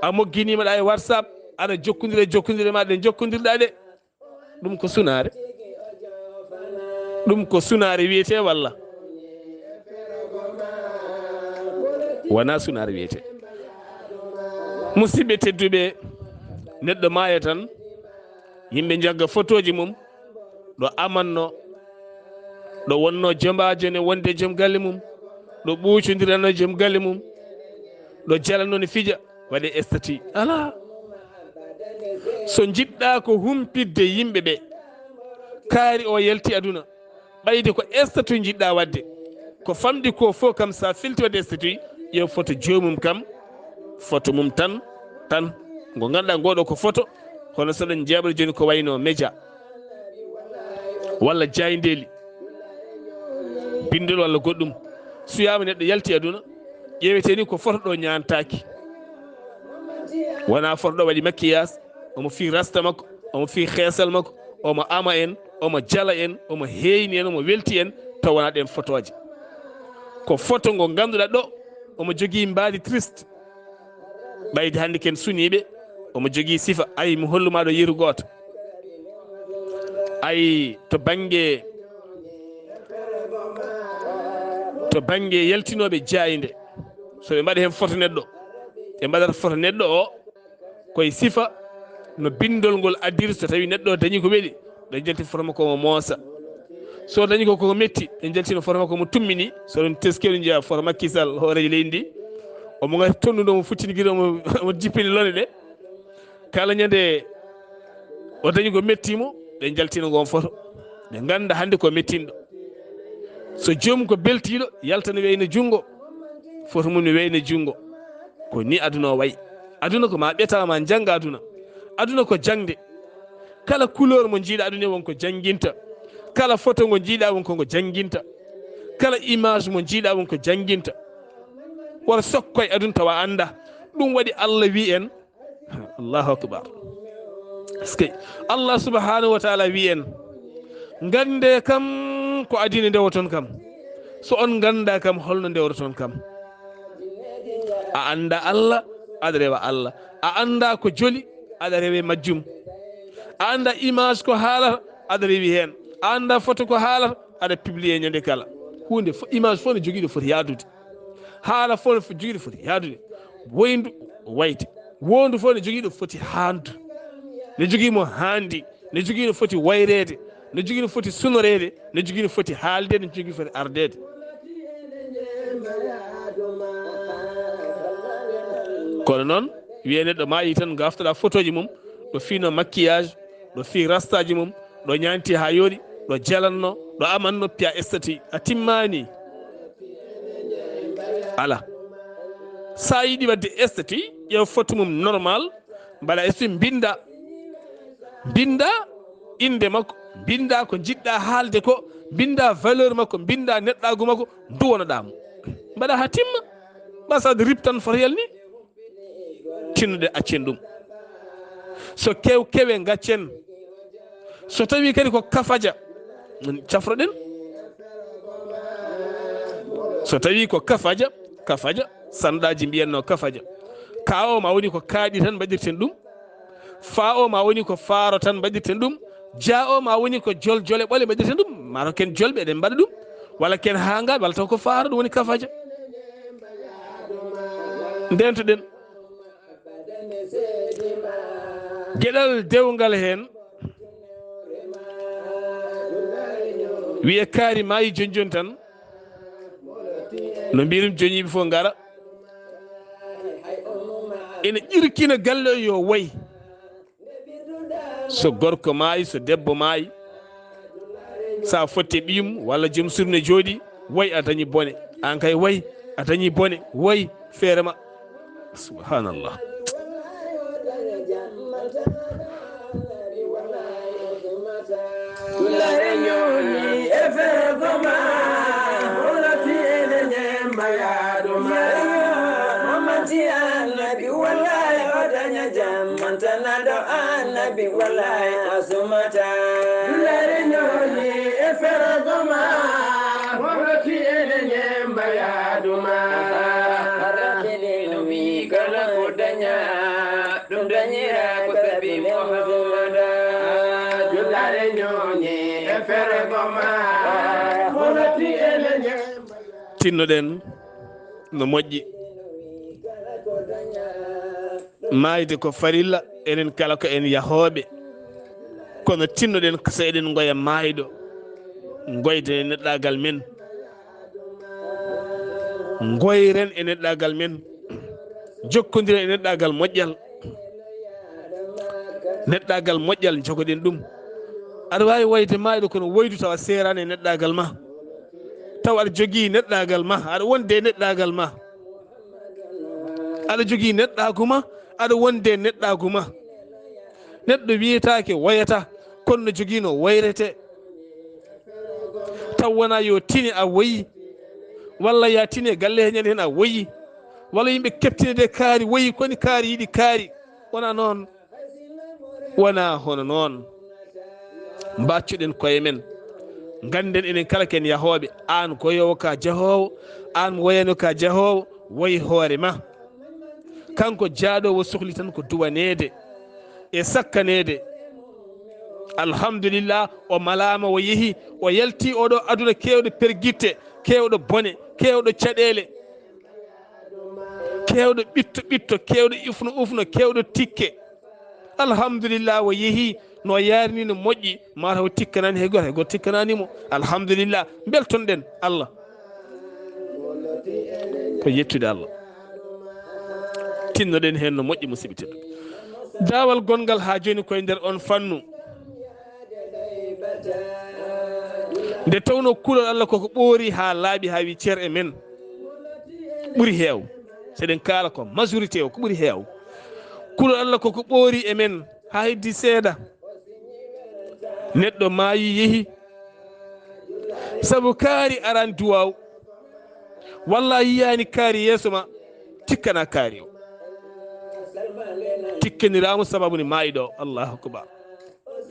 A mogginiima ɗa e WhatsApp, aɗa jokkondira e jokkondire ma ɗe jokkondirɗa ɗe. Ɗum ko sunaare. Ɗum ko sunaare wiyetee walla? Wonaa sunaare wiyetee. Musidɓe tedduɓe, neɗɗo maaya tan, yimɓe njagga fotooji mum, ɗo amanno, ɗo wonno jombaajo ne wonde joom galle mum, ɗo ɓuucondirano joom galle mum, ɗo jalano ne fija, waɗe statut. Alaa. So njiɗɗa ko humpitde yimɓe ɓe, kaari o yalti aduna, ɓayde ko statut njiɗɗa waɗde, ko famɗi ko fof kam, sa filti waɗde statut, ƴeew foto joomum kam, foto mum tan, tan. Ngo ngannduɗaa ngoɗo ko foto, hono so ɗon jeeɓal jooni ko wayno média, walla jaayndeeli, binndol walla goɗɗum. Suyaama neɗɗo yalti aduna, ƴeewetee ni ko foto ɗo ñaantaaki. Wonaa foto ɗo waɗi maquillage, omo fii rasta makko, omo fii xeesal makko, omo ama en, omo jala en, omo heeyni en, omo welti en, taw wonaa ɗen fotooje. Ko foto ngo ngannduɗaa ɗo, omo jogii mbaadi triste. Ɓayde hannde ken suniiɓe, omo jogii sifa, ay mi hollu ma ɗo yeru gooto. Ay to bannge, to bannge yaltinooɓe jaaynde, so ɓe mbaɗa heen foto neɗɗo, ɓe mbaɗata foto neɗɗo o koye sifa no binndol ngol addiri. So tawi neɗɗo o dañi ko weli, ɓe jalti foto makko omo moosa. So dañi ko koko metti, ɓe jaltino foto makko omo tummini. So ɗum teskelu njeya foto Macky Sall, hooreejo leydi ndi, omo ngati tonnude, omo futtini gila, omo, omo jippini lone ɗe. Kala ñande o dañi ko metti mo, ɓe jaltina ngon foto. Ɓe ngannda hannde ko mettinɗo. So joomum ko beltiiɗo, yalta ne weyna junngo, foto mum ne weyna junngo. Ko ni aduna o wayi. Aduna ko ma ɓeta, ma njannga aduna. Aduna ko jaŋde. Kala couleur mo njiiɗa aduna won ko jannginta. Kala foto ngo njiiɗa won ko ngo jannginta. Kala image mo njiiɗa won ko jannginta. Wara sokko e aduna tawa annda. Ɗum waɗi Allah wi en, Allahu akbar. Est-ce que Allah subhanahu wa ta'ala wi en, ngannde kam ko adina ndewoton kam. So on ngannda kam, holno ndewoton kam? A annda Allah, aɗa rewa Allah. A annda ko joli, aɗa rewe majjum. A annda image ko haalata, aɗa rewi heen. A annda foto ko haalata, aɗa publier ñande kala. Huunde fo-, image fof ne jogii ɗo foti yaadude. Haala fof ne fo-, jogii ɗo foti yaadude. Woyndu o wayti. Woondu fof ne jogii ɗo foti haandu. Ne jogii mo haandi. Ne jogii no foti wayreede. Ne jogii no foti sunoreede. Ne jogii no foti haaldeede. Ne jogii foti ardeede. Kono noon, wiyee neɗɗo maayi tan, ngaftoɗaa fotooji mum, ɗo fiino maquillage, ɗo fii rastaaji mum, ɗo ñaanti haa yooɗi, ɗo jalanno, ɗo amanno, piya statut, a timmaani. Ala. Sa yiɗi waɗde statut, ƴeew foto mum normal, mbaɗa statut, mbinnda. Mbinnda innde makko, mbinnda ko njiɗɗa haalde ko, mbinnda valeur makko, mbinnda neɗɗaagu makko, nduwanoɗaa mo. Mbaɗa haa timma. Ɓa saɗa rip tan fotayel ni. Tinnude accen ɗum. So kew kewe ngaccen. So tawi kadi ko kafaja, cafroɗen. So tawi ko kafaja, kafaja, sanɗaaji mbiyanno kafaja. Ka o ma woni ko kaaɗi tan mbaɗirten ɗum. Fa o ma woni ko faaro tan mbaɗirten ɗum. Ja o ma woni ko jol jole ɓole mbaɗirten ɗum. Maro ken jolɓe eɗen mbaɗa ɗum. Walla ken haangal, walla taw ko faaro, ɗum woni kafaja. Ndentoɗen. Geɗal dewngal heen, wiye kaari maayi jonjon tan, no mbirum joñiiɓe fof ngara, ina ƴirkina galle o yo way. So gorko maayi, so debbo maayi, sa fotte ɓiyum walla joom suudu ne jooɗi, way a dañi bone. An kay way a dañi bone, way feere ma. Subhanallah. Annabi wallahi asumata. Dulare ñoni e feragoma. Wonoti ene ñemba yaduma. Arrakini no mi kala ko daña. Ɗum dañira ko sabi Muhammada. Dulare ñoni e feragoma. Wonoti ene ñemba. Tinnoɗen no moƴƴi. Maayde ko farilla, enen kala ko en yahooɓe. Kono tinnoɗen so eɗen ngoya maayɗo, ngoyden e neɗɗaagal men. Ngoyren e neɗɗaagal men. Jokkondiren e neɗɗaagal moƴƴal. Neɗɗaagal moƴƴal, njogoɗen ɗum. Aɗa waawi woyde maayɗo, kono woydu tawa seeraani e neɗɗaagal ma. Tawa aɗa jogii neɗɗaagal ma, aɗa wonde e neɗɗaagal ma. Aɗa jogii neɗɗaagu ma, aɗa wonde e neɗɗaagu ma. Neɗɗo wiyetaake woyata, kono no jogii no woyrete. Taw wonaa yo tine a woyi, walla ya tine galle he ñande heen a woyi, walla yimɓe keptine de kaari woyi, koni kaari yiɗi kaari. Wonaa noon. Wonaa hono noon. Mbaccuɗen koye men. Ngannden enen kala ken yahooɓe. Aan goyoowo ka jahoowo, aan woyano ka jahoowo, woy hoore ma. Kanko jaaɗoowo sohli tan ko duwaneede e sakkaneede. Alhamdulillah, o malaama, o yehi, o yalti oɗo aduna keewɗo pergitte, keewɗo bone, keewɗo caɗeele, keewɗo ɓitto ɓitto, keewɗo ufno ufno, keewɗo tikke. Alhamdulillah, o yehi no yaarini, no moƴƴi, mataw tikkanaani hay gooto, hay gooto tikkanaani mo. Alhamdulillah, mbeltonɗen Allah. Ko yettude Allah. Tinnoɗen heen no moƴƴi, musidɓe tedduɓe. Daawal gonngal haa jooni koye nder on fannu. Nde tawnoo kulol Allah koko ɓoori haa laaɓi, haa wi ceer e men. Ɓuri heew. So eɗen kaala ko majorité o, ko ɓuri heew. Kulol Allah koko ɓoori e men haa heddi seeɗa. Neɗɗo maayi, yehi. Sabu kaari arani duwaaw. Walla a yiyaani kaari yeeso ma, tikkana kaari o. Tikkaniraamo sababu ni maayi ɗo. Allahu akbar.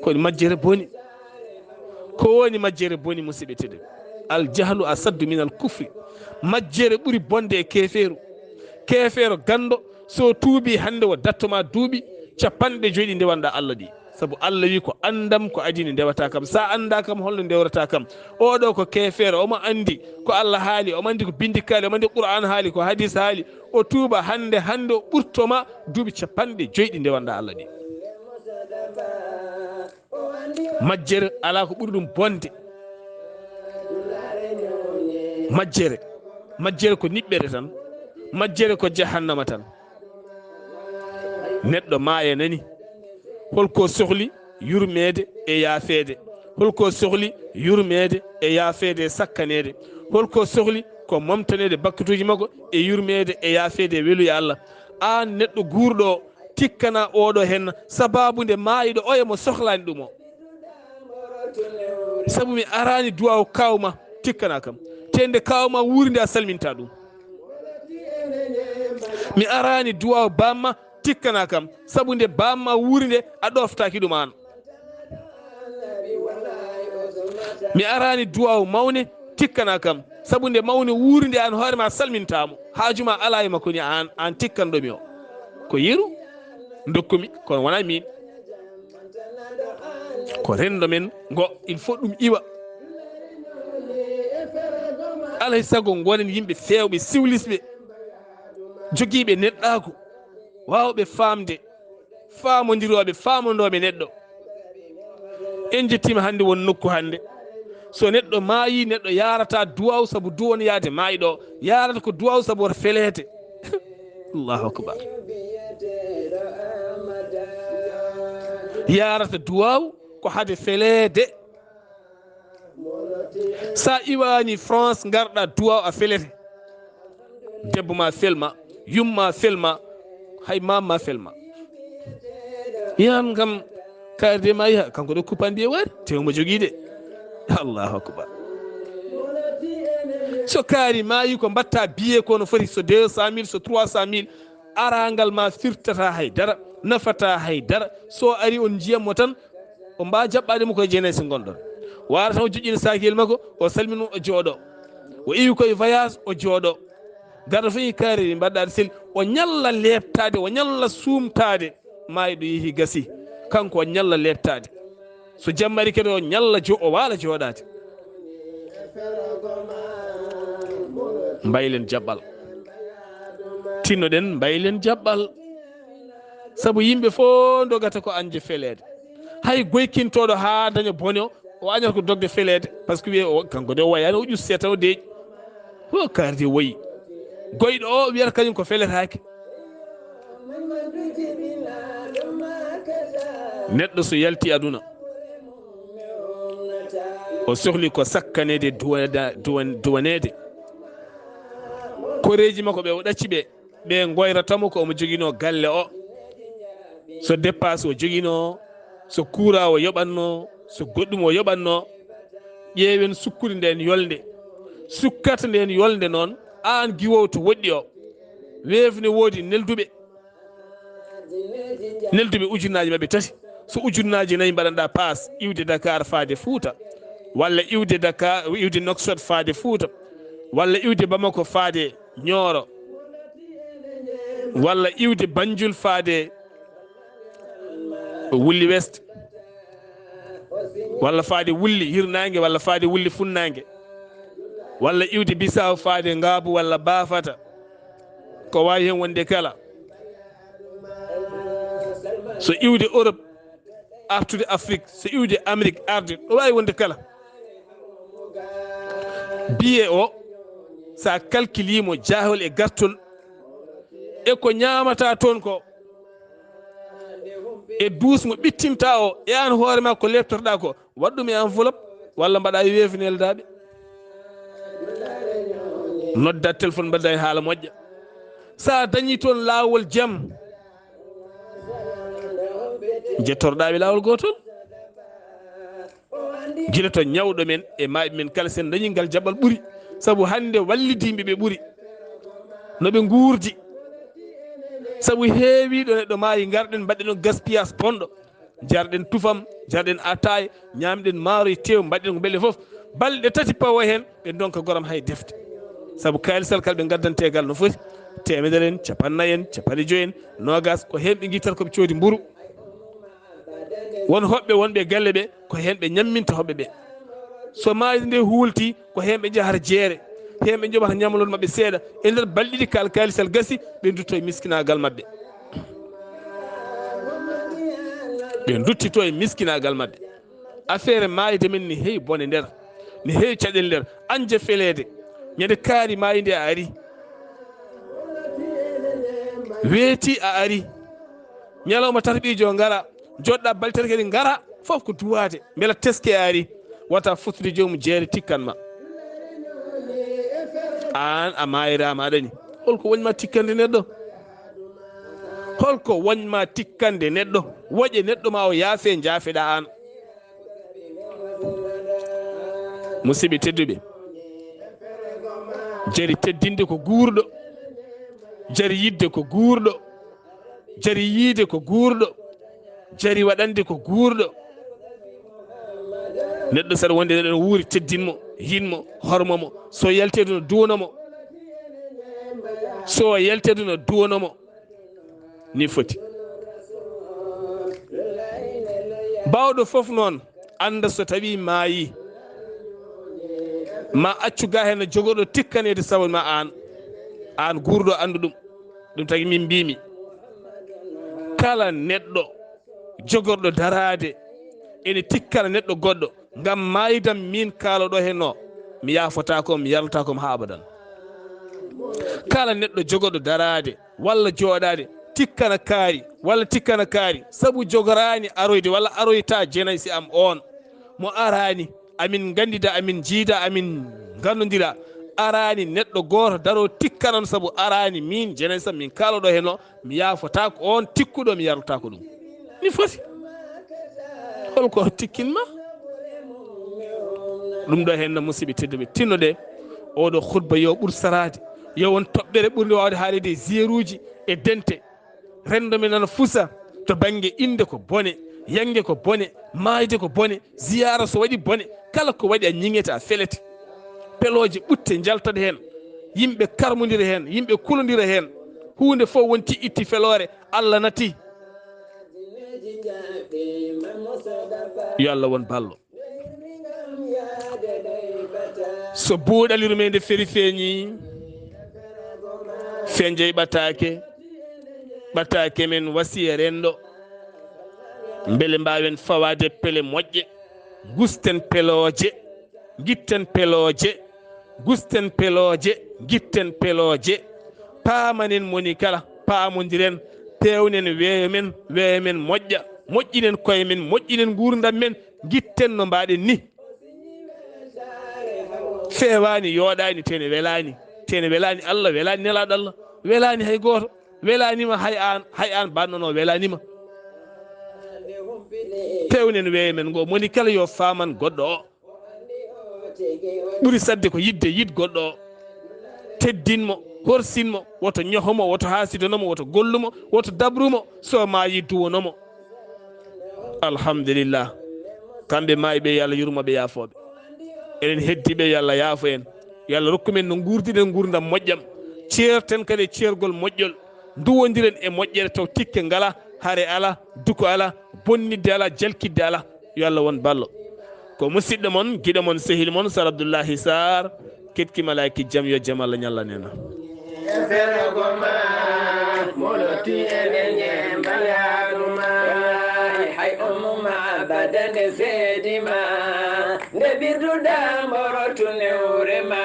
Ko majjere boni. Ko woni majjere boni, musidɓe tedduɓe? Al jahlu asaddu min al kufri. Majjere ɓuri bonde e keefeeru. Keefeero ganndo, so tuubi hannde, o datto ma duuɓi capanɗe joyi ɗi ndewanɗa Allah ɗi. Sabu Allah wi, ko anndam ko adii ni ndewata kam. Sa annda kam, holno ndewrata kam? Oɗo ko keefeero, omo anndi ko Allah haali, omo anndi ko bindikaali, omo anndi Qur'an haali, ko hadis haali. O tuuba hannde, hannde o ɓurto ma duuɓi capanɗe joyi ɗi ndewanɗa Allah ɗi. Majjere alaa ko ɓuri ɗum bonde. Majjere, majjere ko niɓɓere tan. Majjere ko jahannama tan. Neɗɗo maaya nani. Holko sohli yurmeede e yaafeede? Holko sohli yurmeede e yaafeede e sakkaneede? Holko sohli ko momtaneede bakkatuuji makko e yurmeede e yaafeede e weluya Allah? Aan neɗɗo guurɗo o, tikkana oɗo henna, sababu nde maayiɗo oya mo sohlaani ɗum o. Sabu mi araani duwaaw kawma, tikkana kam. Te nde kawma wuuri nde, a salminta ɗum. Mi araani duwaaw bamma, tikkana kam. Sabu nde bamma wuuri nde, a ɗoftaaki ɗum aan. Mi araani duwaaw mawne, tikkana kam. Sabu nde mawne wuuri nde, aan hoore ma salminta mo. Haaju ma alaa e makko ni aan, aan tikkanɗo mi o. Ko yeru ndokkumi, kono wonaa miin. Ko renndo men ngo, il faut ɗum iwa. Alay sago ngonen yimɓe feewɓe, siwlisɓe, jogiiɓe neɗɗaaku, waawɓe faamde, faamondirooɓe, faamondooɓe neɗɗo. En njettiima hannde won nokku hannde. So neɗɗo maayi, neɗɗo yaarata duwaaw sabu duwon yaade maayiɗo o. Yaarata ko duwaaw sabu woto feleede. Allahu akbar. Yaarata duwaaw ko hade feleede. Sa iwaani France, ngarɗa duwaaw a felete. Debbo ma felma, yumma felma, hay mamma felma. Yan kam, kaari de ma yaha, kanko de kupan mbiye waari, te omo jogii de. Allahu akbar. So kaari maayi, ko mbatta biye ko no foti, so deux cent mille, so trois cent mille, arangal ma firtata hay dara. Nafata hay dara. So ari on njiyan mo tan, o mbaa jaɓɓaade mo koye jeenaysi ngonɗon. Waara tan o joƴƴina saakiyel makko, o salmina o jooɗo. O iwi koye voyage, o jooɗo. Garɗo fof yi kaari mbaɗɗaade sel, o ñalla leeptaade, o ñalla suumtaade. Maayɗo yehi gasi, kanko o ñalla leeptaade. So jamma ari kadi o ñalla jo-, o waala jooɗaade. Mbaylen jaɓɓal. Tinnoɗen, mbaylen jaɓɓal. Sabu yimɓe fof ndogata ko añde feleede. Hay goykintooɗo haa daña bone o, o añata ko dogde feleede. Par ce que wiye o, kanko de o wayaani, o ƴusse tan o deeƴi. Ho kaari de woyi. Goyɗo o wiyata kañum ko feletaake. Neɗɗo so yalti aduna, o sohli ko sakkaneede, duwana-, duwan-, duwaneede. Koreeji makko ɓe o ɗacci ɓe, ɓe ngoyrata mo ko omo joginoo galle o. So dépasse o joginoo, so courant o yoɓatnoo, so goɗɗum o yoɓatnoo, ƴeewen sukkude ndeen yolnde. Sukkata ndeen yolnde noon, aan giwoowo to woɗɗi o. Weef ne woodi nelduɓe. Nelduɓe ujunnaaji maɓɓe tati. So ujunnaaji nayi mbaɗanɗaa paas iwde Dakar faade Fuuta, walla iwde Dakar, iwde Nouakchott faade Fuuta, walla iwde Bamako faade Nioro, walla iwde Banjul faade Wulli West, walla faade Wulli Hirnaange, walla faade Wulli Funnaange, walla iwde Bisaaw faade Ngaabu walla Baafata. Ko waawi heen wonde kala. So iwde Europe artude Afrique, so iwde Amérique arde, ɗo waawi wonde kala. Biye o, so a calculii mo jaahol e gartol, e ko ñaamata toon ko, e duus mo ɓittinta o, e aan hoore ma ko leeptorɗaa ko, waɗ ɗum e enveloppe, walla mbaɗa e weefi neldaaɓe. Nodda téléphone, mbaɗda e haala moƴƴa. So a dañii toon laawol jam, njettorɗaa ɓe laawol gootol. Gila to ñawɗo men e maayɓe men kala, sen dañii ngal jaɓal ɓuri. Sabu hannde wallidiiɓe ɓe ɓuri no ɓe nguurdi. Sabu heewii ɗo neɗɗo maayi, ngarɗen mbaɗɗen ɗon gaspillage bonɗo. Njarɗen tufam, njarɗen ataaya, ñaamɗen maaro e teew, mbaɗɗen ko mbele fof. Balɗe tati pawo heen, ɓe ndonka goram hay defte. Sabu kaalisal kal ɓe ngaddante gal no foti, teemedere en, capanɗe nayi en, capanɗe joyi en, noogaas, ko heen ɓe ngittata ko ɓe coodi mburu. Won hoɓɓe wonɓe e galle ɓe, ko heen ɓe ñamminta hoɓɓe ɓe. So maayde nde huulti, ko heen ɓe njahata jeere, heen ɓe njoɓata ñamlooɗe maɓɓe seeɗa. E nder balɗe ɗiɗi kal kaalisal gasi, ɓe ndutto e miskinaagal maɓɓe. Ɓe nduttito e miskinaagal maɓɓe. Affaire maayde men ne heewi bone nder, ne heewi caɗeele nder, añde feleede. Ñande kaari maayde a ari, weeti a ari, ñalawma tataɓiijo ngara, joɗɗa balɗe tati kadi ngara, fof ko duwaade, mbela teske a ari, wata fottude joomum jeere tikkan ma. Aan a maayiraama a ɗaani. Holko wonma tikkande neɗɗo? Holko wonma tikkande neɗɗo? Woƴe neɗɗo ma o yaafe, njaafeɗa aan. Musidɓe tedduɓe, jari teddinde ko guurɗo, jari yidde ko guurɗo, jari yiide ko guurɗo, jari waɗande ko guurɗo. Neɗɗo saɗa wonde neɗɗo no wuuri, teddin mo, yin mo, hormo mo. So yalti aduna, duwono mo. So yalti aduna, duwono mo. Ni foti. Baawɗo fof noon, annda so tawi maayi, ma accu ga heen no jogorɗo tikkaneede sabu ma aan. Aan guurɗo, anndu ɗum. Ɗum tagi min mbiimi, kala neɗɗo jogorɗo daraade ene tikkana neɗɗo goɗɗo, ngam maayidam min kaaloɗo heen o, mi yaafotaako, mi yarlataako haa abadan. Kala neɗɗo jogorɗo daraade walla jooɗaade, tikkana kaari walla tikkana kaari, sabu jogoraani aroyde walla aroyta jeenaysi am oon, mo araani, amin nganndida, amin njiida, amin nganndondira, araani neɗɗo gooto daro tikkanan, sabu araani min jeenaysi am min kaaloɗo heen o, mi yaafotaako oon tikkuɗo, mi yarlataako ɗum. Ni foti. Holko tikkin ma? Ɗum ɗo heen no, musidɓe tedduɓe, tinnoɗe oɗo khutba yo ɓur saraade, yo won toɓɓere ɓurnde waawde haalede e ziyeruuji e dente. Renndo men nana fusa, To bannge innde ko bone, yannge ko bone, maayde ko bone, ziyaara so waɗi bone, kala ko waɗi a ñiŋete, a felete. Pelooje ɓutte njaltat heen, yimɓe karmondira heen, yimɓe kulondira heen. Huunde fof wonti itti feloore, Allah natti. Yo Allah won ballo. So buuɗal yurmeende feri feeñi, feeñjey ɓataake, ɓataake men wasiya renndo. Mbele mbaawen fawaade pele moƴƴe, ngusten pelooje, ngitten pelooje, ngusten pelooje, ngitten pelooje. Paamanen moni kala, paamondiren, peewnen weeyo men, weeyo men moƴƴa, moƴƴinen koye men, moƴƴinen nguurndam men, ngitten no mbaaɗen ni. Feewaani, yooɗaani, te ne welaani, te ne welaani Allah, welaani Nelaaɗo Allah, welaani hay gooto, welaani ma hay aan, hay aan bannono welaani ma. Peewnen weeyo men ngo, moni kala yo faaman goɗɗo o. Ɓuri saɗde ko yiɗde, yiɗ goɗɗo o. Teddin mo, horsin mo, woto ñoho mo, woto haasidono mo, woto gollu mo, woto dabru mo, so maayi duwono mo. Alhamdulillah. Kamɓe maayɓe, yo Allah yurmo ɓe, yaafo ɓe. Eɗen heddi ɓe, yo Allah yaafo en. Yo Allah rokku men no nguurdiɗen nguurndam moƴƴam. Ceerten kadi e ceergol moƴƴol. Nduwondiren e moƴƴere taw tikke ngala, hare ala, duko ala, bonnidde ala, jalkidde ala. Yo Allah won ballo. Ko musidɗo mon, giɗo mon, sehil mon, Sar Abdullahi Sar, ketki malaaki jam, yo jam Allah ñallan en. E fergo ma, moloti e leñe mbayaanu ma. Hay ummu ma abada nde seedi ma. Nde birduɗa mborotu newre ma.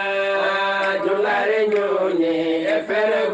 Dulare ñooñi e fergo